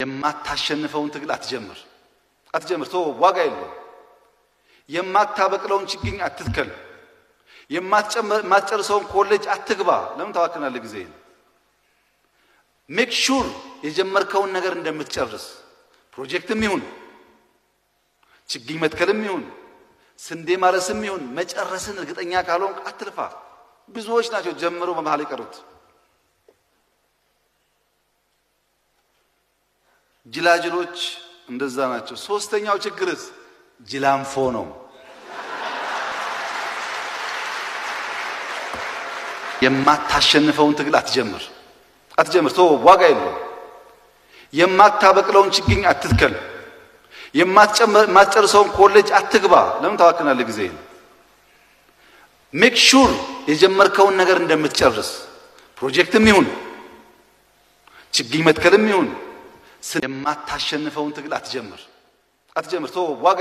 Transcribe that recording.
የማታሸንፈውን ትግል አትጀምር አትጀምር። ተወው፣ ዋጋ የለውም። የማታበቅለውን ችግኝ አትትከል። የማትጨርሰውን ኮሌጅ አትግባ። ለምን ታባክናለህ ጊዜ? Make sure የጀመርከውን ነገር እንደምትጨርስ፣ ፕሮጀክትም ይሁን፣ ችግኝ መትከልም ይሁን፣ ስንዴ ማረስም ይሁን፣ መጨረስን እርግጠኛ ካልሆንክ አትልፋ። ብዙዎች ናቸው ጀምረው በመሃል የቀሩት። ጅላጅሎች እንደዛ ናቸው። ሶስተኛው ችግርስ ጅላንፎ ነው። የማታሸንፈውን ትግል አትጀምር አትጀምር። ተወው፣ ዋጋ የለውም። የማታበቅለውን ችግኝ አትትከል። የማትጨርሰውን ኮሌጅ አትግባ። ለምን ታባክናለህ ጊዜ? Make sure የጀመርከውን ነገር እንደምትጨርስ፣ ፕሮጀክትም ይሁን፣ ችግኝ መትከልም ይሁን፣ የማታሸንፈውን ትግል አትጀምር አትጀምር። ተወው፣ ዋጋ